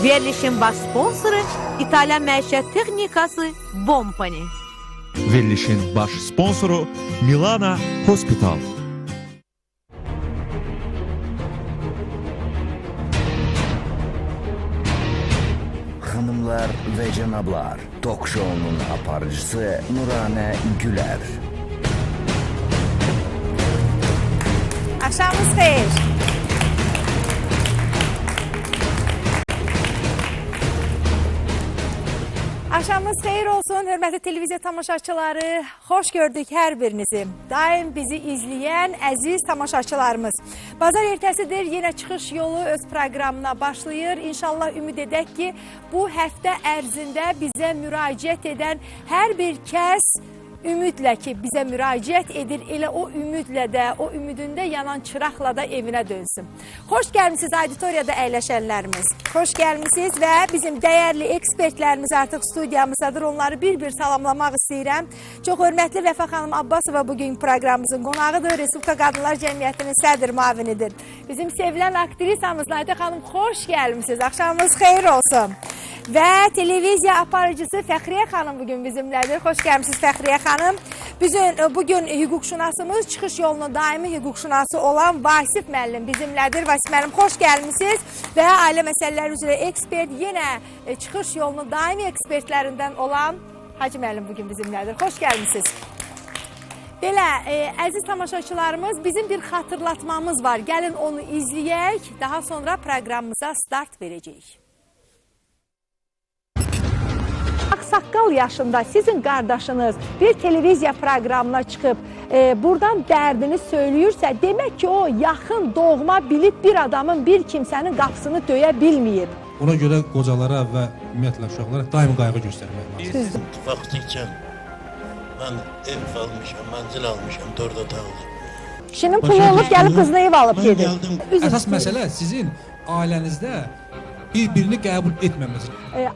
Verilişin baş sponsoru İtalyan məişət texnikası Bompani. Verilişin baş sponsoru Milana Hospital. Xanımlar və cənablar, Talk Show-nun aparıcısı Nuranə Gülər. Axşamınız xeyir. Axşamınız xeyir olsun, hörmətli televiziya tamaşaçıları. Xoş gördük hər birinizi. Daim bizi izləyən əziz tamaşaçılarımız. Bazar ertəsidir, yenə Çıxış Yolu öz proqramına başlayır. İnşallah ümid edək ki, bu həftə ərzində bizə müraciət edən hər bir kəs ümidlə ki, bizə müraciət edir, elə o ümidlə də, o ümidində yanan çıraqla da evinə dönsün. Xoş gəlmisiniz auditoriyada əyləşənlərimiz. Xoş gəlmisiniz və bizim dəyərli ekspertlərimiz artıq studiyamızdadır. Onları bir-bir salamlamaq istəyirəm. Çox hörmətli Vəfa xanım Abbasova bugün proqramımızın qonağıdır. Respublika Qadınlar Cəmiyyətinin sədr müavinidir. Bizim sevilən aktrisamız Naidə xanım, xoş gəlmisiniz. Axşamınız xeyir olsun. Və televiziya aparıcısı Fəxriyə xanım bugün bizimlədir. Xoş gəlmisiniz Fəxriyə xanım. Bizim bugün hüquqşünasımız, Çıxış Yolunun daimi hüquqşünası olan Vasif müəllim bizimlədir. Vasif müəllim, xoş gəlmisiniz. Və ailə məsələləri üzrə ekspert, yenə Çıxış Yolunun daimi ekspertlərindən olan Hacı müəllim bugün bizimlədir. Xoş gəlmisiniz. Belə, əziz tamaşaçılarımız, bizim bir xatırlatmamız var. Gəlin onu izləyək, daha sonra proqramımıza start verəcəyik. Ağsaqqal yaşında sizin qardaşınız bir televiziya proqramına çıxıb buradan dərdini söyləyirsə, demək ki, o yaxın doğma bilib bir adamın, bir kimsənin qapısını döyə bilməyib. Ona görə qocalara və ümumiyyətlə uşaqlara daim qayğı göstərmək lazımdır. Vaxtıkən mən ev almışam, mənzil almışam, 4 otaqlı. Kişinin pulu olub, gəlib qızına ev alıb gedir. Əsas məsələ sizin ailənizdə bir-birini qəbul etməməsi.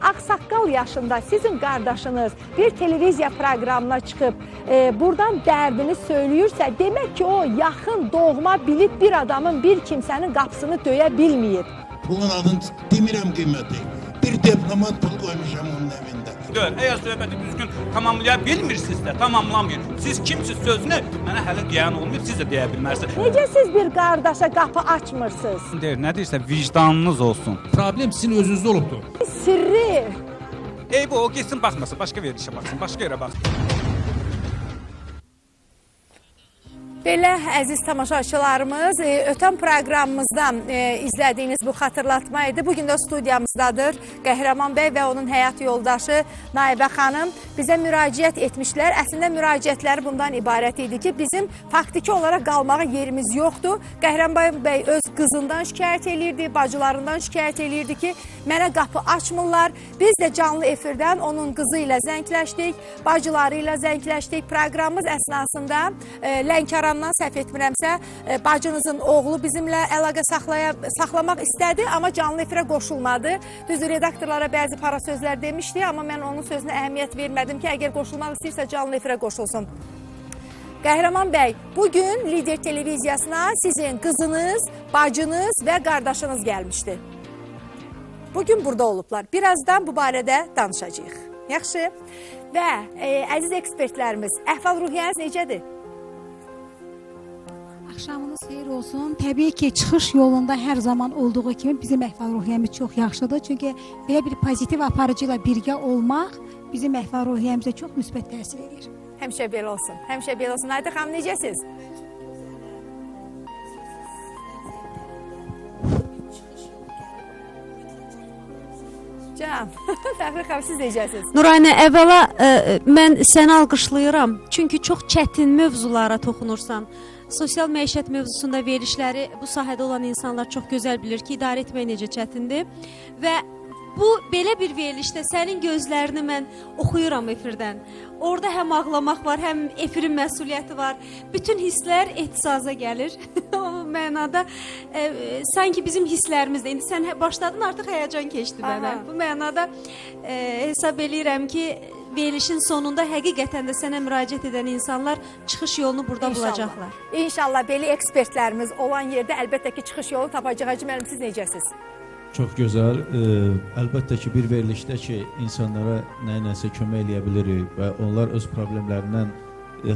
Ağsaqqal yaşında sizin qardaşınız bir televiziya proqramına çıxıb buradan dərdini söyləyirsə, demək ki, o yaxın doğma bilib bir adamın, bir kimsənin qapısını döyə bilməyib. Pulun adını demirəm qiyməti. Bir diplomat pul qoymuşam onun evində. Deyil, əgər söhbəti düzgün tamamlaya bilmirsinizsə, tamamlamayın. Siz kimsiz sözünü mənə hələ deyən olmayıb, siz də deyə bilmərsiniz. Necə siz bir qardaşa qapı açmırsınız? Deyir, nə deyirsə vicdanınız olsun. Problem sizin özünüzdə olubdur. Sirri. Ey bu, o getsin baxmasın, başqa verilişə baxsın, başqa yerə baxsın. Belə, əziz tamaşaçılarımız, ötən proqramımızda izlədiyiniz bu xatırlatma idi. Bugün də studiyamızdadır Qəhrəman bəy və onun həyat yoldaşı Naibə xanım bizə müraciət etmişlər. Əslində müraciətləri bundan ibarət idi ki, bizim faktiki olaraq qalmağa yerimiz yoxdur. Qəhrəman bəy öz qızından şikayət eləyirdi, bacılarından şikayət eləyirdi ki, mənə qapı açmırlar. Biz də canlı efirdən onun qızı ilə zəngləşdik, bacıları ilə zəngləşdik. Proqramımız əsnasında Lənkəran səhv etmirəmsə, bacınızın oğlu bizimlə əlaqə saxlamaq istədi, amma canlı efirə qoşulmadı. Düzdür, redaktorlara bəzi para sözlər demişdi, amma mən onun sözünə əhəmiyyət vermədim ki, əgər qoşulmaq istəyirsə canlı efirə qoşulsun. Qəhrəman bəy, bugün Lider televiziyasına sizin qızınız, bacınız və qardaşınız gəlmişdi. Bugün burada olublar. Birazdan bu barədə danışacağıq. Yaxşı. Və əziz ekspertlərimiz, əhval-ruhiyyəniz necədir? Axşamınız xeyir olsun. Təbii ki, çıxış yolunda hər zaman olduğu kimi bizim əhval-ruhiyyəmiz çox yaxşıdır. Çünki belə bir pozitiv aparıcı ilə birgə olmaq bizim əhval-ruhiyyəmizə çox müsbət təsir edir. Həmişə belə olsun. Həmişə belə olsun. Naidə xanım, necəsiz? Can, Fəxri xanım, siz necəsiz? Nuranə, əvvəla mən səni alqışlayıram. Çünki çox çətin mövzulara toxunursan. Sosial məişət mövzusunda verilişləri bu sahədə olan insanlar çox gözəl bilir ki, idarə etmək necə çətindir. Və bu belə bir verilişdə sənin gözlərini mən oxuyuram efirdən. Orada həm ağlamaq var, həm efirin məsuliyyəti var. Bütün hisslər ehtisaza gəlir. O mənada sanki bizim hisslərimiz də. İndi sən başladın, artıq həyəcan keçdi mənə. Bu mənada hesab eləyirəm ki, verilişin sonunda həqiqətən də sənə müraciət edən insanlar çıxış yolunu burada İnşallah. bulacaqlar. İnşallah belə ekspertlərimiz olan yerdə əlbəttə ki, çıxış yolu tapacaq. Hacı müəllim, siz necəsiz? Çox gözəl. Əlbəttə ki, bir verilişdə ki, insanlara nəyləsə kömək eləyə bilirik və onlar öz problemlərindən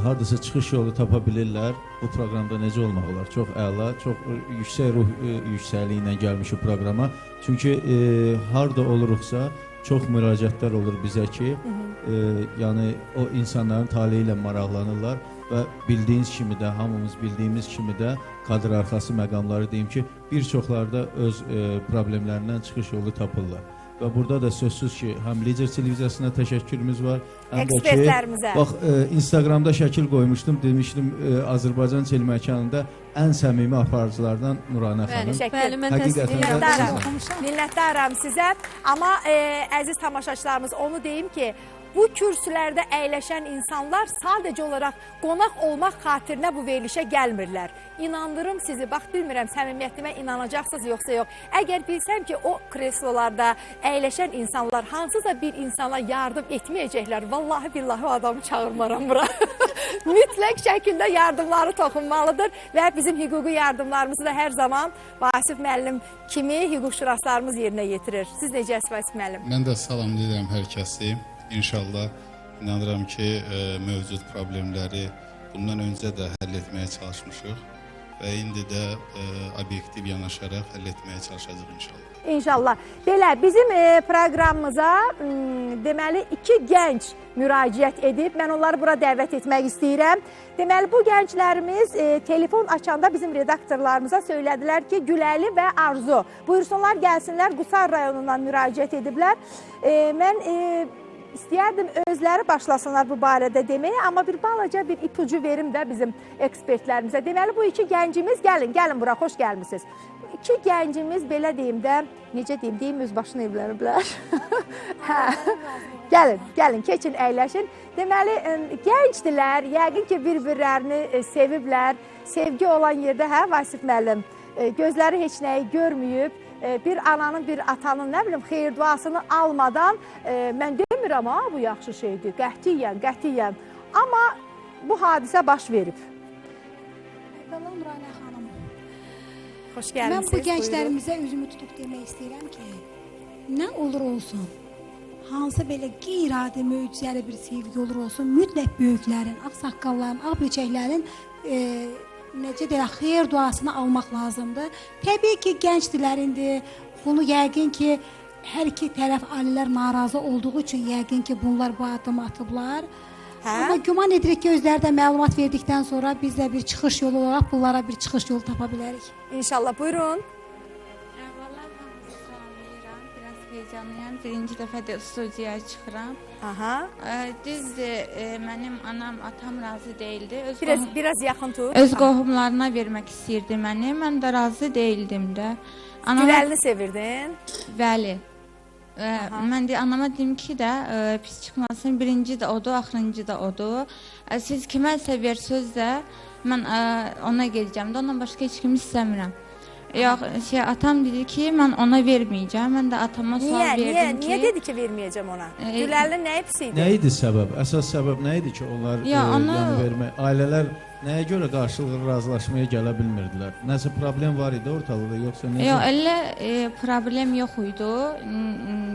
hardasa çıxış yolu tapa bilirlər. Bu proqramda necə olmaq olar? Çox əla, çox yüksək ruh yüksəkliyi ilə gəlmişik proqrama. Çünki harda oluruqsa çox müraciətlər olur bizə ki, yəni o insanların taleyi ilə maraqlanırlar və bildiyiniz kimi də, hamımız bildiyimiz kimi də kadr arxası məqamları deyim ki, bir çoxlarda öz problemlərindən çıxış yolu tapırlar. Və burada da sözsüz ki, həm Lider televiziyasına təşəkkürümüz var, həm də ki, bax, Instagramda şəkil qoymuşdum, demişdim Azərbaycan teleməkanında ən səmimi aparıcılardan Nuranə xanım. Bəli, mən təsdiq. Minnətdaram sizə. Amma əziz tamaşaçılarımız, onu deyim ki, bu kürsülərdə əyləşən insanlar sadəcə olaraq qonaq olmaq xatirinə bu verilişə gəlmirlər. İnandırım sizi, bax bilmirəm səmimiyyətimə inanacaqsınız yoxsa yox. Əgər bilsəm ki, o kreslolarda əyləşən insanlar hansısa bir insana yardım etməyəcəklər, vallahi billahi o adamı çağırmaram bura. Mütləq şəkildə yardımları toxunmalıdır və bizim hüquqi yardımlarımızı da hər zaman Vasif müəllim kimi hüquqşünaslarımız yerinə yetirir. Siz necəsiniz Vasif müəllim? Mən də salamlayıram hər kəsi. İnşallah inanıram ki, mövcud problemləri bundan öncə də həll etməyə çalışmışıq və indi də obyektiv yanaşaraq həll etməyə çalışacağıq inşallah. İnşallah. Belə, bizim proqramımıza deməli iki gənc müraciət edib. Mən onları bura dəvət etmək istəyirəm. Deməli, bu gənclərimiz telefon açanda bizim redaktorlarımıza söylədilər ki, Güləli və Arzu. Buyursunlar, gəlsinlər, Qusar rayonundan müraciət ediblər. Mən istəyərdim özləri başlasınlar bu barədə deməyə, amma bir balaca bir ipucu verim də bizim ekspertlərimizə. Deməli, bu iki gəncimiz, gəlin, gəlin bura, xoş gəlmişsiniz. İki gəncimiz, belə deyim də, necə deyim, deyim öz başına evləniblər. Gəlin, gəlin, keçin, əyləşin. Deməli, gəncdilər, yəqin ki, bir-birlərini seviblər. Sevgi olan yerdə, hə, Vasif müəllim, gözləri heç nəyi görməyib, bir ananın, bir atanın, nə bilim, xeyir duasını almadan, mən demirəm, ha, bu yaxşı şeydir, qətiyyən, qətiyyən. Amma bu hadisə baş verib. Əvvəla Nuranə xanım, xoş gəlmisiniz. Mən bu gənclərimizə üzümü tutub demək istəyirəm ki, nə olur olsun, hansı belə qeyri-adi möcüzəli bir sevgi olur olsun, mütləq böyüklərin, ağsaqqalların, ağ böcəklərin necə deyək, xeyir duasını almaq lazımdır. Təbii ki, gəncdilər indi, bunu yəqin ki, hər iki tərəf ailələr narazı olduğu üçün yəqin ki, bunlar bu addımı atıblar. Hə? Amma güman edirik ki, özləri də məlumat verdikdən sonra biz də bir çıxış yolu olaraq bunlara bir çıxış yolu tapa bilərik. İnşallah, buyurun. Əvvəla hamınızı salamlayıram, biraz heyecanlıyam. Birinci dəfə də studiyaya çıxıram. Aha. Düzdür, mənim anam, atam razı deyildi. Biraz yaxın tut. Öz qohumlarına vermək istəyirdi məni. Mən də razı deyildim də. Güləlini sevirdin? Bəli. Mən də anama dedim ki də pis çıxmasın, birinci də odur, axırıncı da odur. Siz kiməsə versöz də mən ona gedəcəm də, ondan başqa heç kimi istəmirəm. Yox, atam dedi ki, mən ona verməyəcəm. Mən də atama sual verdim ki... Niyə dedi ki, verməyəcəm ona? Güləlinin nəyi pis idi? Nə idi səbəb? Əsas səbəb nə idi ki, onlar yəni vermək? Ailələr nəyə görə qarşılıqlı razılaşmaya gələ bilmirdilər? Nəsə problem var idi ortalıqda, yoxsa necə? Yox, elə problem yox idi.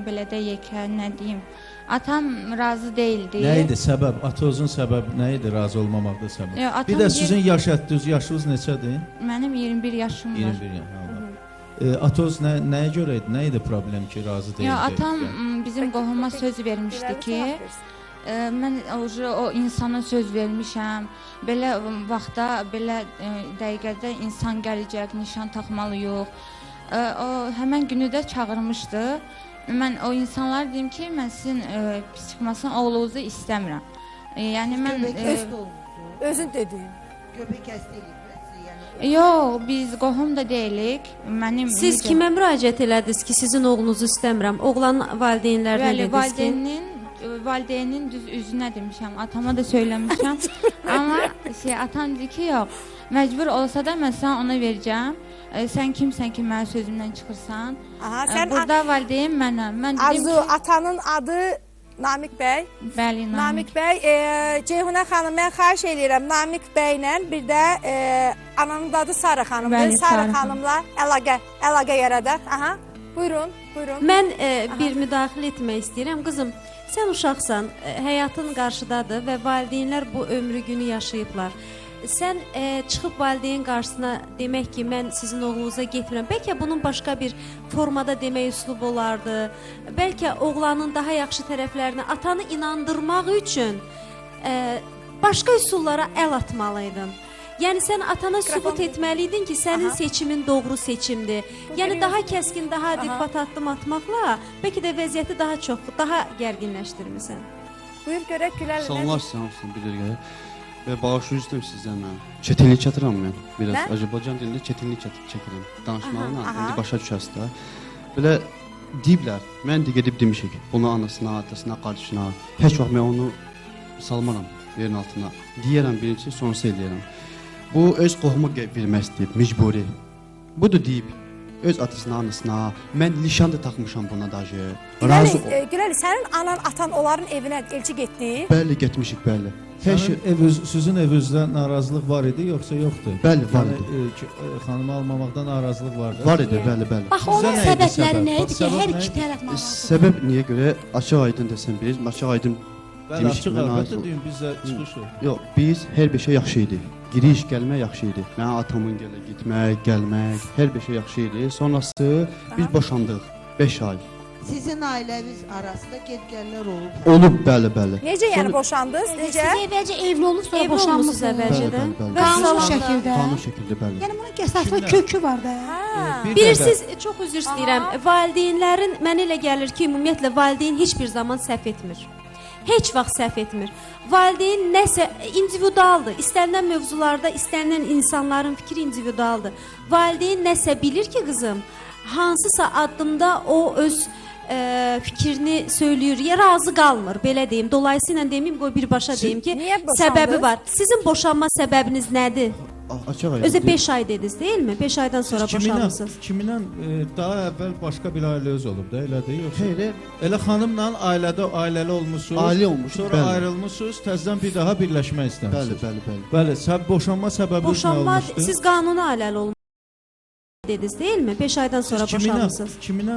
Belə də yekə, nə deyim. Atam razı deyildi. Nə idi səbəb? Atozun səbəb nə idi razı olmamaqda səbəb? Bir də sizin yaş həddiniz, yaşınız neçədir? Mənim 21 yaşım var. 21 yaş. Atoz nəyə görə idi? Nə idi problem ki, razı deyildi? Yox, atam bizim qohuma söz vermişdi ki, mən o insana söz vermişəm, belə vaxtda, belə dəqiqədə insan gələcək, nişan taxmalıyıq. O həmən günü də çağırmışdı. Mən o insanlara deyim ki, mən sizin pis çıxmasın oğlunuzu istəmirəm. Yəni mən... Özün dedin. Göbək kəsdi eləyib. Yox, biz qohum da deyilik. Mənim Siz kimə müraciət elədiniz ki, sizin oğlunuzu istəmirəm? Oğlan valideynlərinə dediniz ki? Valideynin düz üzünə demişəm, atama da söyləmişəm. Amma atam dedi ki, yox, məcbur olsa da mən sənə ona verəcəm. Sən kimsən ki, mənim sözümdən çıxırsan? Burada valideyn mənəm. Arzu, atanın adı Namiq bəy. Bəli, Namiq. Namiq bəy, Ceyhunə xanım, mən xahiş eləyirəm Namiq bəylə bir də ananın adı Sara xanımdır. Sara xanımla əlaqə yaradaq. Aha. Buyurun, buyurun. Mən bir müdaxilə etmək istəyirəm. Qızım, sən uşaqsan, həyatın qarşıdadır və valideynlər bu ömrü günü yaşayıblar. Sən çıxıb valideyn qarşısına demək ki, mən sizin oğlunuza getmirəm. Bəlkə bunun başqa bir formada demək üslubu olardı. Bəlkə oğlanın daha yaxşı tərəflərini atanı inandırmaq üçün başqa üsullara əl atmalıydın. Yəni sən atana sübut etməliydin ki, sənin seçimin doğru seçimdir. Yəni daha kəskin, daha adekvat addım atmaqla bəlkə də vəziyyəti daha çox, daha gərginləşdirmisən. Buyur görək Güləli. Salamlar sizə hamısını bir yerə. Və bağışlayın istəyirəm sizdən mən. Çətinlik çatıram mən biraz. Nə? Azərbaycan dilində çətinlik çəkirəm. Danışmaqla Aha. indi başa düşərsiz də. Belə deyiblər. Mən də gedib demişik. Bunu anasına, atasına, qardaşına. Heç vaxt mən onu salmaram yerin altına. Deyərəm birinci, sonrası eləyərəm. Bu öz qohumu vermək istəyib, mecburi. Bu da deyib öz atasına, anasına. Mən nişan da taxmışam buna daşı. Razı ol. Güləli, Güləli, sənin anan, atan onların evinə elçi getdi. Bəli, getmişik, bəli. Sənin sizin evinizdə narazılıq var idi, yoxsa yoxdur? Bəli, var idi. Xanımı almamaqda narazılıq vardı. Var idi, bəli, bəli. Bax, onun Sizə nə idi səbəbləri səbəb? nə idi ki, Səbəb hər nə iki idi? tərəf narazı. Səbəb niyə görə? Açıq aydın desəm biz, açıq aydın Bəli, demişik, açıq mən əlbəttə narazı- deyin, bizdə çıxış yox. Yox, biz hər bir şey yaxşı idi. Giriş, gəlmək yaxşı idi. Mənim atamın gələ getmək, gəlmək, hər bir şey yaxşı idi. Sonrası biz boşandıq 5 ay. Sizin ailəniz arasında get-gəllər olub. Olub, bəli, bəli. Necə yəni boşandınız? Necə? Siz əvvəlcə evli olub, sonra Evli olmusunuz boşanmısınız. əvvəlcədən. Bəli, bəli, bəli. Qanun şəkildə. Qanun şəkildə, bəli. Yəni bunun əsaslı kökü var da. Bilirsiniz, çox üzr istəyirəm. Valideynlərin, mənə elə gəlir ki, ümumiyyətlə valideyn heç bir zaman səhv etmir. Heç vaxt səhv etmir. Valideyn nəsə individualdır. İstənilən mövzularda istənilən insanların fikri individualdır. Valideyn nəsə bilir ki, qızım, hansısa addımda o öz fikrini söylüyür, ya razı qalmır, belə deyim. Dolayısıyla deməyim, qoy birbaşa deyim ki, səbəbi var. Sizin boşanma səbəbiniz nədir? Açıq aydın. Özə 5 ay dediniz, deyilmi? 5 aydan sonra boşanmısınız. Kiminlə daha əvvəl başqa bir ailə öz olub da, elədir? Yoxsa? Xeyr, elə xanımla ailədə ailəli olmusunuz. Ailə olmuşuq, Sonra bəli. ayrılmısınız, təzədən bir daha birləşmək istəmisiniz. Bəli, bəli, bəli. Bəli, boşanma səbəbiniz nə Boşanma, olmuşdu? siz qanuni ailəli olmusunuz dediniz, deyilmi? 5 aydan sonra boşanmısınız. Kiminlə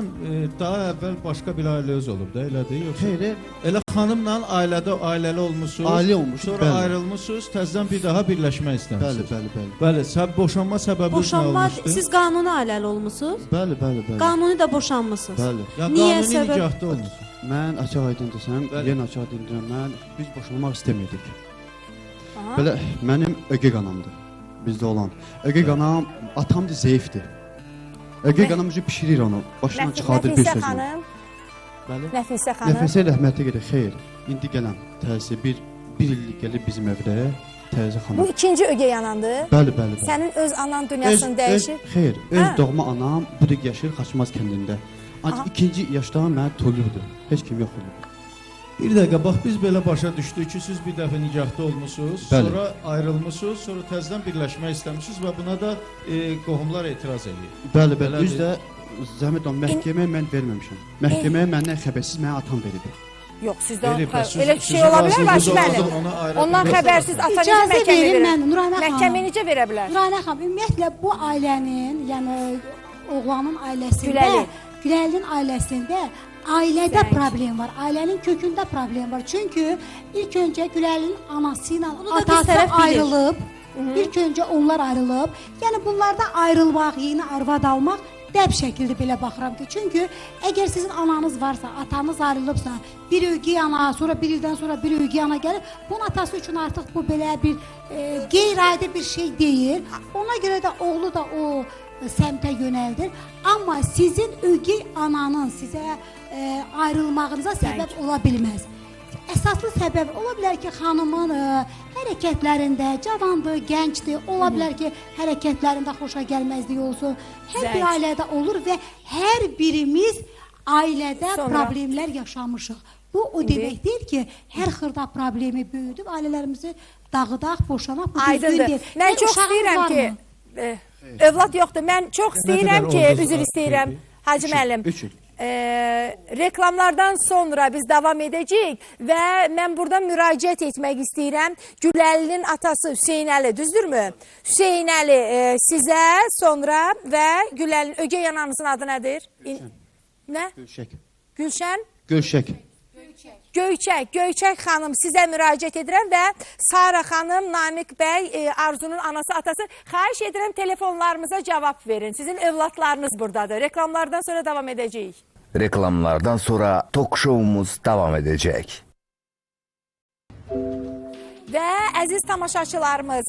daha əvvəl başqa bir ailə öz olub da, elədir? Yoxsa? Xeyr, elə xanımla ailədə ailəli olmusunuz. Ailə olmuşuq, Sonra bəli. ayrılmısınız, təzədən bir daha birləşmək istəmisiniz. Bəli, bəli, bəli. Bəli, boşanma səbəbiniz nə Boşanma, olmuşdu? siz qanuni ailəli olmusunuz? Bəli, bəli, bəli. Qanuni də boşanmısınız. Bəli. Niyə səbəb? nikahda olmusunuz. Mən açıq aydın desəm, yenə açıq aydın deyirəm, mən biz boşanmaq istemirdik. Belə mənim ögey qanamdır bizdə olan. Ögey qanam atam da zəifdir. Ögey qanam ucu pişirir onu, başından çıxardır bir Nəfisə sözünü. xanım. Bəli. Nəfisə xanım. Nəfisə rəhmətə gedir, xeyr. İndi gələn təzə bir illik gəlib bizim evdə təzə xanım. Bu ikinci ögey anandır. Bəli, bəli, bəli. Sənin öz anan dünyasını dəyişir. Xeyr, öz doğma anam bu dəqiq yaşayır Xaçmaz kəndində. Ancaq ikinci yaşda mənə tuluyubdur. Heç kim yox idi. Bir dəqiqə, bax biz belə başa düşdük ki, siz bir dəfə nikahda olmusunuz, Bəli. sonra ayrılmısınız, sonra təzədən birləşmək istəmisiniz və buna da qohumlar etiraz eləyir. Bəli, bəli. Belədir. Düz də zəhmət olma, məhkəməyə mən verməmişəm. Məhkəməyə məndən xəbərsiz mənə atam verib. Yox, sizdən Verib, bəs elə sizin şey ola bilər razılığınız Hacı olmadan müəllim. ona ayrı Ondan bilməz. xəbərsiz ata necə İcazə məhkəməyə verin verər? mən, Nuranə xanım. Məhkəməyə necə verə bilər? Nuranə xanım, ümumiyyətlə bu ailənin, yəni oğlanın ailəsində, Güləli. Güləlinin ailəsində ailədə problem var. Ailənin kökündə problem var. Çünki ilk öncə Güləlinin anası ilə atası ayrılıb. İlk öncə onlar ayrılıb. Yəni bunlarda ayrılmaq, yeni arvad almaq dəb şəkildə belə baxıram ki, çünki əgər sizin ananız varsa, atanız ayrılıbsa, bir ögey ana, sonra bir ildən sonra bir ögey ana gəlir, bunun atası üçün artıq bu belə bir qeyri-adi bir şey deyil. Ona görə də oğlu da o səmtə yönəldir. Amma sizin ögey ananın sizə ayrılmağınıza səbəb ola bilməz. Əsaslı səbəb ola bilər ki, xanımın hərəkətlərində cavandır, gəncdir, ola bilər ki, hərəkətlərində xoşa gəlməzlik olsun. Hər bir ailədə olur və hər birimiz ailədə problemlər yaşamışıq. Bu o demək deyil ki, hər xırda problemi böyüdüb ailələrimizi dağıdaq, boşanaq, bu düzgün deyil. Mən çox istəyirəm ki, övlad yoxdur. Mən çox istəyirəm ki, üzr istəyirəm Hacı müəllim. Reklamlardan sonra biz davam edəcəyik və mən buradan müraciət etmək istəyirəm. Güləlinin atası Hüseyn Əli, düzdürmü? Hüseyn Əli sizə sonra və Güləlinin ögey ananızın adı nədir? Nə? Gülşək. Gülşən? Gülşək. Göyçək, Göyçək xanım sizə müraciət edirəm və Sara xanım, Namiq bəy, Arzunun anası, atası. Xahiş edirəm telefonlarımıza cavab verin. Sizin övladlarınız buradadır. Reklamlardan sonra davam edəcəyik. Reklamlardan sonra tok şovumuz davam edecek. Və əziz tamaşaçılarımız,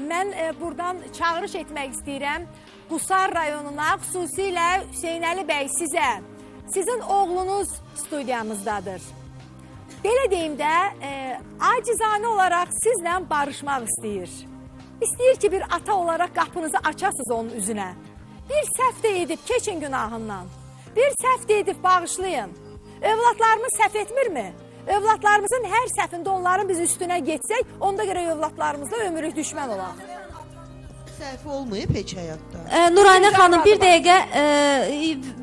mən buradan çağırış etmək istəyirəm Qusar rayonuna, xüsusilə Hüseynəli bəy sizə. Sizin oğlunuz studiyamızdadır. Belə deyim də, acizanə olaraq sizlə barışmaq istəyir. İstəyir ki, bir ata olaraq qapınızı açasınız onun üzünə. Bir səhv də edib, keçin günahından. Bir səhv də edib, bağışlayın. Övladlarımız səhv etmirmi? Övladlarımızın hər səhvində onların biz üstünə getsək, onda görə övladlarımızla ömürlük düşmən olaq. Səhvi olmayıb heç həyatda. Nuranə xanım, bir dəqiqə,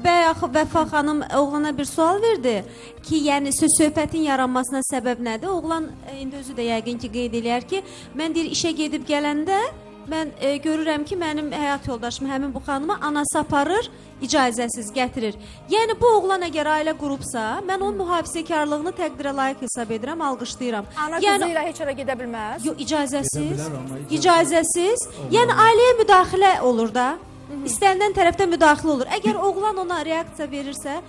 bayaq Vəfa xanım oğlana bir sual verdi ki, yəni söz söhbətin yaranmasına səbəb nədir? Oğlan indi özü də yəqin ki, qeyd eləyər ki, mən deyir işə gedib gələndə mən görürəm ki, mənim həyat yoldaşım həmin bu xanıma anası aparır, icazəsiz gətirir. Yəni bu oğlan əgər ailə qurubsa, mən onun mühafizəkarlığını təqdirə layiq hesab edirəm, alqışlayıram. Ana yəni, qızı ilə heç ora gedə bilməz. Yox, icazəsiz. İcazəsiz. Yəni ailəyə müdaxilə olur da. İstənilən tərəfdə müdaxilə olur. Əgər oğlan ona reaksiya verirsə,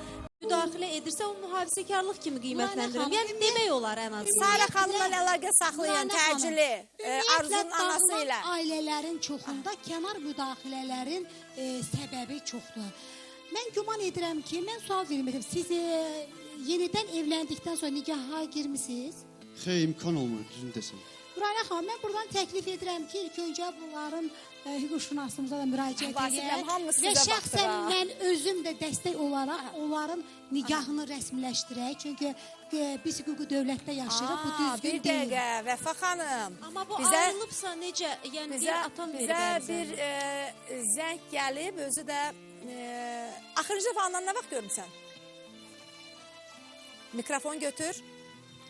müdaxilə edirsə, o mühafizəkarlıq kimi qiymətləndirirəm. Yəni demək olar ən azından. Sara xanımla əlaqə saxlayan təcili Arzunun anası ilə. Ailələrin çoxunda kənar müdaxilələrin səbəbi çoxdur. Mən güman edirəm ki, mən sual vermədim. Siz yenidən evləndikdən sonra nikaha girmisiniz? Xeyr, imkan olmuyor, düzünü desəm. Nuranə xanım, mən buradan təklif edirəm ki, ilk öncə bunların hüquqşünasımıza da müraciət edək və şəxsən mən özüm də dəstək olaraq onların nigahını rəsmiləşdirək. Çünki biz hüquqi dövlətdə yaşayırıq, bu düzgün deyil. Bir dəqiqə, Vəfa xanım. Amma bu ayrılıbsa necə, yəni bir atam verib. Bizə bir zəng gəlib, özü də... Axırıncı dəfə ananı nə vaxt görmüsən? Mikrofon götür.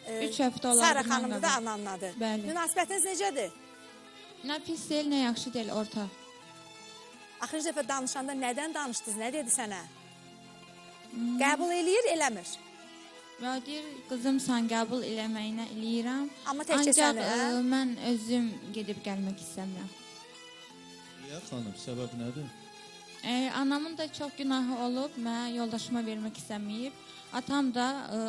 3 həftə olardı. Sara xanımdır da ananladır. Bəli. Münasibətiniz necədir? Nə pis deyil, nə yaxşı deyil, orta. Axırıncı dəfə danışanda nədən danışdınız, nə dedi sənə? Qəbul eləyir, eləmir? Ya deyir, qızım sən qəbul eləməyinə eləyirəm. Amma təkcə səni, hə? Ancaq mən özüm gedib gəlmək istəmirəm. Niyə xanım, səbəb nədir? Anamın da çox günahı olub, mən yoldaşıma vermək istəməyib. Atam da,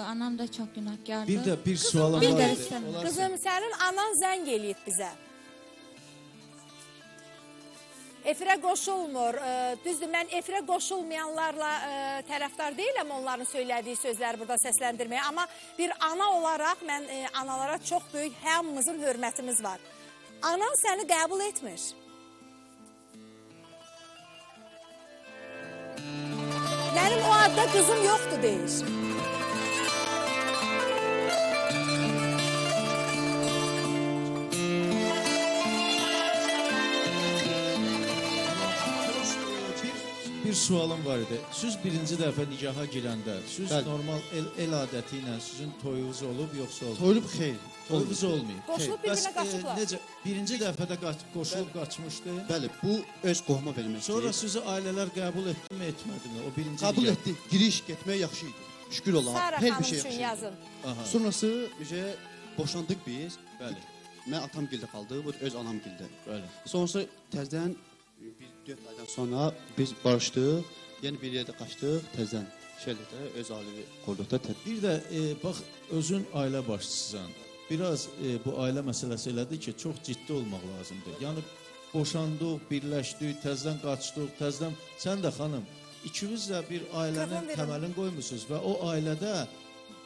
anam da çox günahkardır. Bir də bir sualım var idi. Qızım, sənin anan zəng eləyib bizə. Efirə qoşulmur. Düzdür, mən efirə qoşulmayanlarla tərəfdar deyiləm onların söylədiyi sözləri burada səsləndirməyə. Amma bir ana olaraq mən analara çox böyük hamımızın hörmətimiz var. Anan səni qəbul etmir. Mənim o adda qızım yoxdur deyir. Bir sualım var idi. Siz birinci dəfə nikaha girəndə, siz normal el adəti ilə sizin toyunuz olub, yoxsa olmayıb? Toyulub, xeyr. Toyunuz olmayıb. Qoşulub bir-birinə qaçıblar. Necə? Birinci dəfədə qoşulub qaçmışdı. Bəli, bu öz qohuma verməkdir. Sonra sizi ailələr qəbul etdi mi, etmədi mi? O birinci Qəbul etdi. Giriş, getmək yaxşı idi. Şükür Allaha. Sara Hər bir xanım şey üçün yaxşı idi. yazın. Sonrası boşandıq biz. Bəli. Mən atam gildə qaldı, bu öz anam gildə. Bəli. Sonrası təzədən bir 4 aydan sonra biz barışdıq, yəni bir yerdə qaçdıq, təzədən şeylərdə öz ailəvi qurduq da. Bir də bax, özün ailə başçısısan. Biraz bu ailə məsələsi elədir ki, çox ciddi olmaq lazımdır. Yəni boşandıq, birləşdik, təzədən qaçdıq, təzədən... Sən də xanım, ikiniz də bir ailənin təməlini qoymuşsunuz və o ailədə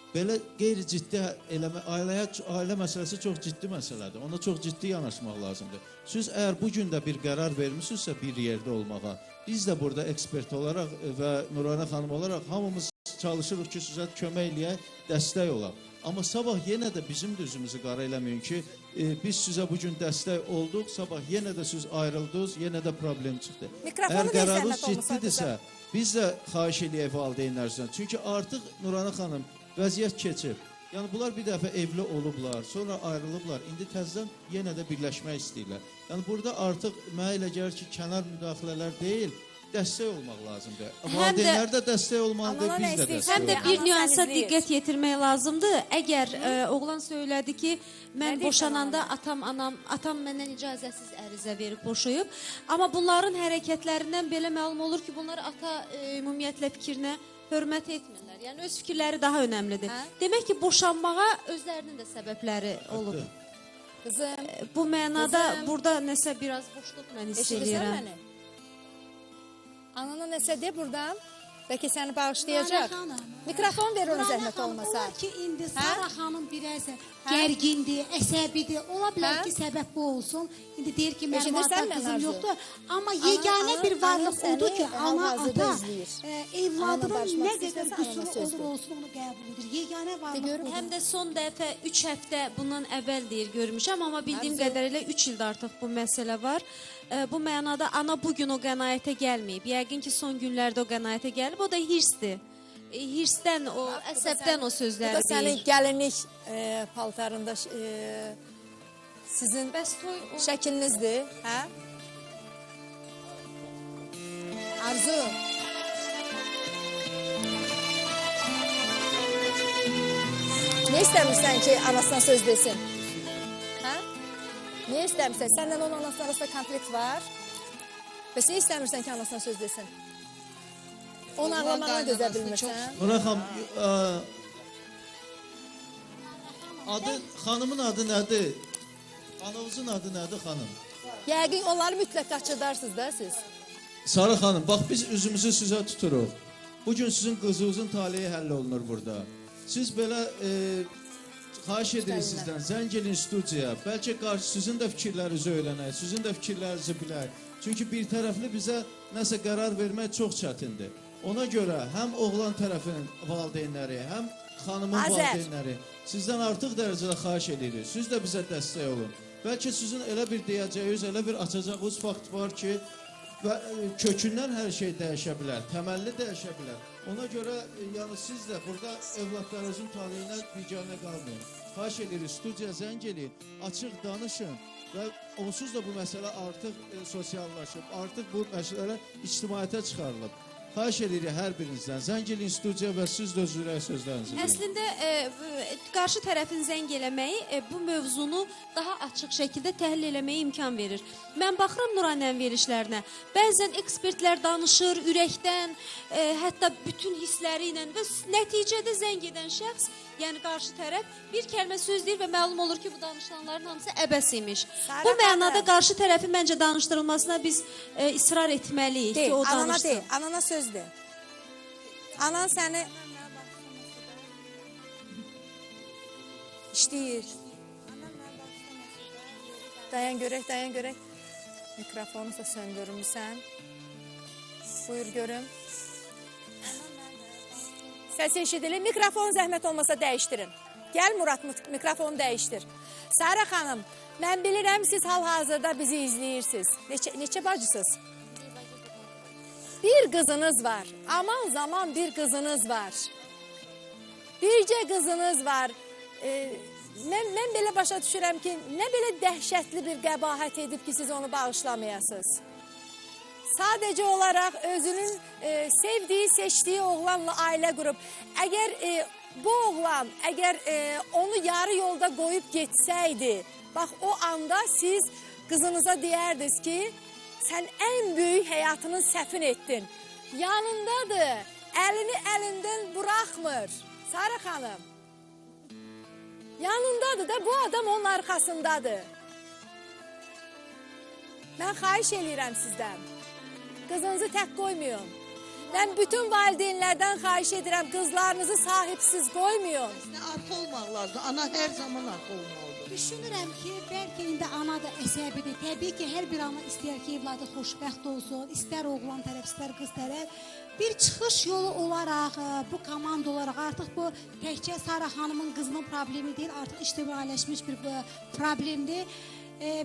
belə qeyri-ciddi eləmə, ailə məsələsi çox ciddi məsələdir. Ona çox ciddi yanaşmaq lazımdır. Siz əgər bu gün də bir qərar vermişsinizsə bir yerdə olmağa, biz də burada ekspert olaraq və Nuranə xanım olaraq hamımız çalışırıq ki, sizə kömək eləyək, dəstək olaq. Amma sabah yenə də bizim də üzümüzü qara eləməyin ki, biz sizə bu gün dəstək olduq, sabah yenə də siz ayrıldınız, yenə də problem çıxdı. Mikrofonu əgər qərarınız ciddidirsə, biz də xahiş eləyək valideynlərdən. Çünki artıq Nuranə xanım vəziyyət keçib. Yəni bunlar bir dəfə evli olublar, sonra ayrılıblar. İndi təzədən yenə də birləşmək istəyirlər. Yəni burada artıq mənə elə gəlir ki, kənar müdaxilələr deyil, Dəstək olmaq lazımdır. Valideynlər də dəstək olmalıdır, biz də dəstək Həm də olmalıyıq. bir nüansa diqqət yetirmək lazımdır. Əgər oğlan söylədi ki, mən boşananda atam, anam, atam məndən icazəsiz ərizə verib boşayıb. Amma bunların hərəkətlərindən belə məlum olur ki, bunlar ata ümumiyyətlə fikrinə hörmət etmirlər. Yəni öz fikirləri daha önəmlidir. Demək ki, boşanmağa özlərinin də səbəbləri olub. Qızım, bu mənada burada nəsə biraz boşluq mən hiss eləyirəm. Anana nəsə de buradan, bəlkə səni bağışlayacaq. Mikrofon ver ona zəhmət olmasa. Olar ki, indi Sara xanım biraz gərgindir, əsəbidir. Ola bilər ki, səbəb bu olsun. İndi deyir ki, mənim ata qızım yoxdur. Amma yeganə bir varlıq odur ki, ana, ata evladının nə qədər qüsuru olur olsun, onu qəbul edir. Yeganə varlıq odur. Həm də son dəfə 3 həftə bundan əvvəl deyir görmüşəm, amma bildiyim qədərilə 3 ildə artıq bu məsələ var. Bu mənada ana bugün o qənaətə gəlməyib. Yəqin ki, son günlərdə o qənaətə gəlib. O da hirsdir. Hirsdən, o əsəbdən o sözləri deyir. Bu da sənin gəlinlik paltarında sizin şəklinizdir. Hə? Arzu. Nə istəmirsən ki, anasına söz desin? Hə? Niyə istəmirsən? Səndən onun anasının arasında konflikt var. Bəs niyə istəmirsən ki, anasına söz desin? Onu ağlamağına dözə bilmirsən. Nurə xanım, xanımın adı nədir? Anavızın adı nədir, xanım? Yəqin onları mütləq qaçırdarsınız da siz. Sara xanım, bax biz üzümüzü sizə tuturuq. Bugün sizin qızınızın taleyi həll olunur burada. Siz belə... Xahiş edirik sizdən, zəng eləyin studiyaya. Bəlkə qarşı sizin də fikirlərinizi öyrənək, sizin də fikirlərinizi bilək. Çünki bir tərəfli bizə nəsə qərar vermək çox çətindir. Ona görə həm oğlan tərəfinin valideynləri, həm xanımın valideynləri sizdən artıq dərəcədə xahiş edirik. Siz də bizə dəstək olun. Bəlkə sizin elə bir deyəcəyiniz, elə bir açacağınız fakt var ki, kökündən hər şey dəyişə bilər, təməlli dəyişə bilər. Ona görə yəni siz də burada evlatlarınızın taleyinə biganə qalmayın. Xahiş edirik, studiya zəng eləyin, açıq danışın və onsuz da bu məsələ artıq sosiallaşıb, artıq bu məsələ ictimaiyyətə çıxarılıb. Xahiş edirik hər birinizdən, zəng eləyin studiya və siz də öz ürək sözlərinizi deyin. Əslində, qarşı tərəfin zəng eləməyi bu mövzunu daha açıq şəkildə təhlil eləməyə imkan verir. Mən baxıram Nuranənin verilişlərinə. Bəzən ekspertlər danışır ürəkdən, hətta bütün hissləri ilə və nəticədə zəng edən şəxs, yəni qarşı tərəf bir kəlmə söz deyir və məlum olur ki, bu danışılanların hamısı əbəs imiş. Bu mənada qarşı tərəfin məncə danışdırılmasına biz israr etməliyik ki, o danışsın. Anana söz de. Anan səni işləyir. Dayan görək, dayan görək. Mikrofonu da söndürmüsən. Buyur görüm. Səs eşidilir. Mikrofonu zəhmət olmasa dəyişdirin. Gəl Murad, mikrofonu dəyişdir. Sara xanım, mən bilirəm siz hal-hazırda bizi izləyirsiniz. Neçə bacısınız? Bir qızınız var. Aman zaman bir qızınız var. Bircə qızınız var. Mən belə başa düşürəm ki, nə belə dəhşətli bir qəbahət edib ki, siz onu bağışlamayasınız. Sadəcə olaraq özünün sevdiyi, seçdiyi oğlanla ailə qurub. Əgər bu oğlan, onu yarı yolda qoyub getsəydi, bax o anda siz qızınıza deyərdiniz ki, sən ən böyük həyatının səhvini etdin. Yanındadır, əlini əlindən buraxmır. Sara xanım, yanındadır da, bu adam onun arxasındadır. Mən xahiş eləyirəm sizdən, qızınızı tək qoymayın. Mən bütün valideynlərdən xahiş edirəm, qızlarınızı sahibsiz qoymayın. Arxa olmaq lazımdır, ana hər zaman arxa olmalıdır. Düşünürəm ki, bəlkə indi ana da əsəbidir. Təbii ki, hər bir ana istəyər ki, evladı xoşbəxt olsun, istər oğlan tərəf, istər qız tərəf. Bir çıxış yolu olaraq, bu komanda olaraq, artıq bu təkcə Sara xanımın qızının problemi deyil, artıq ictimailəşmiş bir problemdir.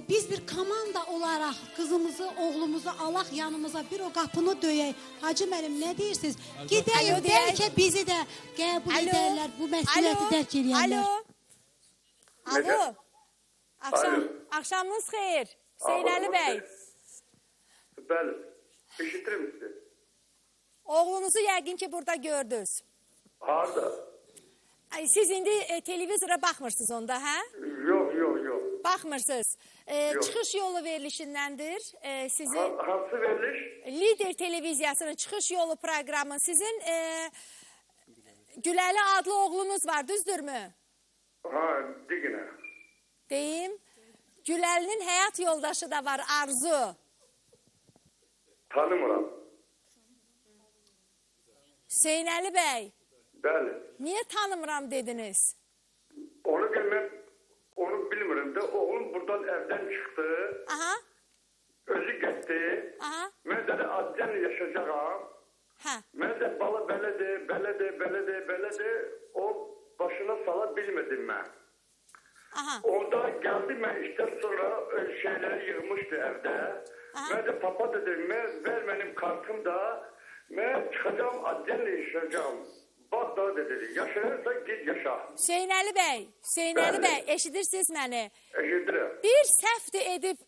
Biz bir komanda olaraq qızımızı, oğlumuzu alaq yanımıza, bir o qapını döyək. Hacı müəllim, nə deyirsiniz? Gedək, bəlkə bizi də qəbul edərlər, bu məsuliyyəti dərk eləyərlər. Alo. Alo. Axşamınız xeyir, Hüseyn Əli bəy. Bəli. Eşidirəm sizi. Oğlunuzu yəqin ki, burada gördünüz. Harda? Ay, siz indi televizora baxmırsınız onda, hə? Yox, yox, yox. Baxmırsınız. Yox. Çıxış yolu verilişindəndir. Sizin Hansı veriliş? Lider televiziyasının çıxış yolu proqramı. Sizin Güləli adlı oğlunuz var, düzdürmü? Ha, diginə. Deyim. Güləlinin həyat yoldaşı da var, Arzu. Tanımıram. Hüseynəli bəy, Bəli. niyə tanımıram dediniz? Onu bilmem, onu bilmirəm də. Oğlum buradan evdən çıxdı. Aha. Özü getdi. Aha. Mən də addən yaşayacağam. Hə. Mən də bala belədir, belədir, belədir, belədir. O başına sala bilmədim mən. Aha. Onda gəldi mən işdən sonra şeyləri yığmışdı evdə. Mən də papa dedim, mən, ver mənim kartım da, mən çıxacağam, addən yaşayacağam. Bax da dedi, yaşayırsa git yaşa. Hüseynəli bəy, Hüseynəli Bəli. bəy, eşidirsiniz məni? Eşidirəm. Bir səhv edib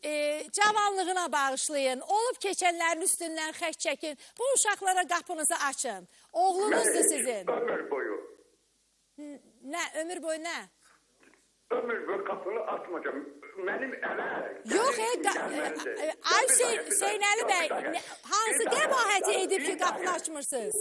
cavanlığına bağışlayın, olub keçənlərin üstündən xək çəkin, bu uşaqlara qapınızı açın. Oğlunuzdur sizin. Ömür boyu. Nə, ömür boyu nə? Ömür boyu qapını açmayacağım. Mənim evə... Yox, ay Hüseynəli bəy, hansı qəbahəti edib ki, qapını açmırsınız?